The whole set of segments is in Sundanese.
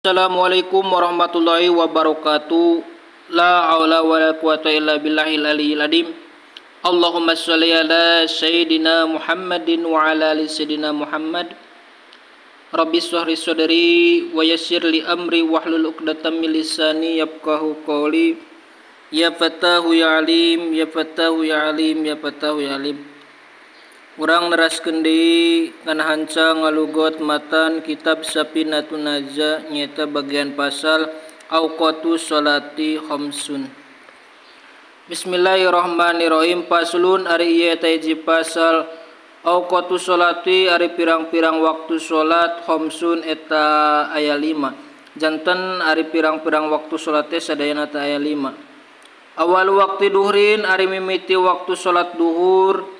Assalamualaikum warahmatullahi wabarakatuh. La haula wala quwata illa billahil aliyyil azim. Allahumma sholli ala sayyidina Muhammadin wa ala ali sayyidina Muhammad. Rabbi shrah li sadri wa yassir li amri wahlul 'uqdatam min lisani yafqahu qawli. Ya Fatahu ya Alim, ya Fatahu ya Alim, ya Fatahu ya Alim. Urang neraskeun deui kana hanca ngalugot matan kitab Safinatun Najah nyaeta bagian pasal Auqatu Sholati Khamsun. Bismillahirrahmanirrahim. Faslun ari ieu eta hiji pasal Auqatu Sholati ari pirang-pirang waktu salat khamsun eta aya 5. Janten ari pirang-pirang waktu salat teh sadayana teh aya 5. Awal waktu duhrin ari mimiti waktu salat duhur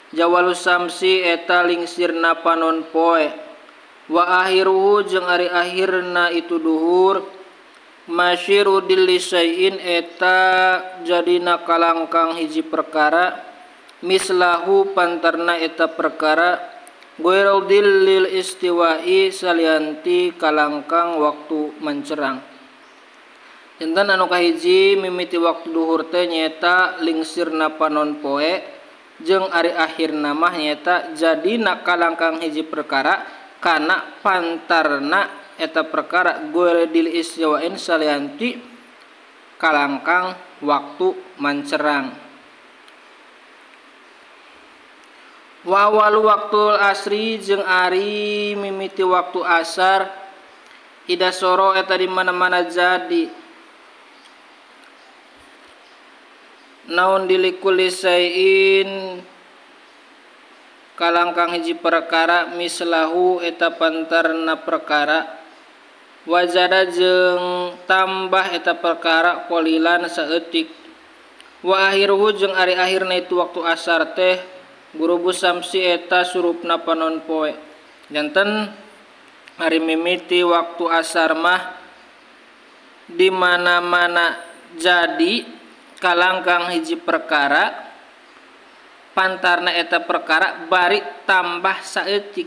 jawalu samsi eta lingsirna panon poe wa akhiruhu jeung ari akhirna itu duhur masyiru dilisaiin eta jadina kalangkang hiji perkara mislahu pantarna eta perkara ghairul dillil istiwa'i salianti kalangkang waktu mencerang. Janten anu kahiji mimiti waktu duhur teh nyaeta lingsirna panon poe jeung ari akhirna mah nyaeta jadina kalangkang hiji perkara kana pantarna eta perkara ghairil istiwa'in salianti kalangkang waktu mancerang. Wa awal waktu asri jeung ari mimiti waktu asar ida soro eta di mana-mana jadi naon dilikuli sayin kalangkang hiji perkara mislahu eta pantarna perkara wajada jeung tambah eta perkara qalilan saeutik wa akhiruhu jeung ari akhirna itu waktu asar teh gurubu samsi eta surupna panon poe. Janten ari mimiti waktu asar mah di mana-mana jadi kalangkang hiji perkara pantarna eta perkara bari tambah saeutik.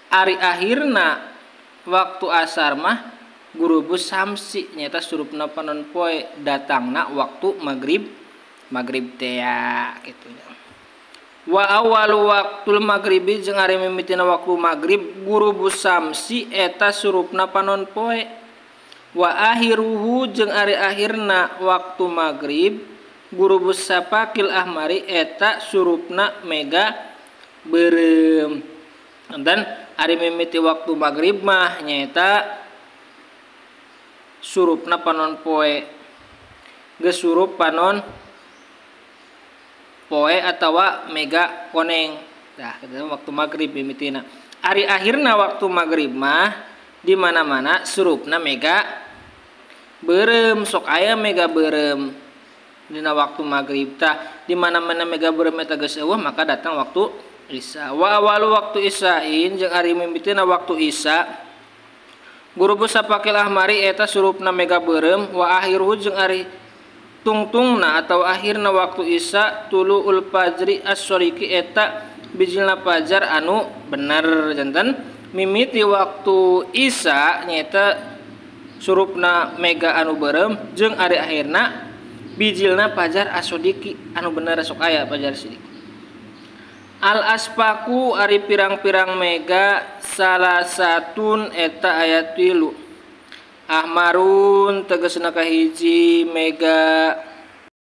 Ari akhirna waktu asar mah gurubus samsi nyaeta surupna panon poe datangna waktu magrib magrib teh kitu nya. Wa awwalu waqtul maghribi jeung ari mimitina waktu magrib gurubus samsi eta surupna panon poe. Wa akhiruhu jeung ari akhirna waktu magrib gurubus sapakil ahmari eta surupna mega beureum. Dan ari mimiti waktu magrib mah nyaeta surupna panon poe geus surup panon poe atawa mega koneng. Tah kitu waktu magrib mimitina. Ari akhirna waktu magrib mah di mana-mana surupna mega beureum, sok aya mega beureum dina waktu magrib. Tah di mana-mana mega beureum eta geus eueuh maka datang waktu isya. Wa awalu waktu isya'in jeung ari mimitina waktu isya gurubus sapakil ahmari eta surupna mega beureum. Wa akhiruhu jeung ari tungtungna atau akhirna waktu isya tuluul fajri as-shoriqi eta bijilna fajar anu bener. Janten mimiti waktu isya nyaeta surupna mega anu beureum jeung ari akhirna bijilna fajar as-shodiqi anu bener sok aya fajar sidiki. Al aspaku ari pirang-pirang mega salah satun eta aya 3. Ahmarun tegasna kahiji mega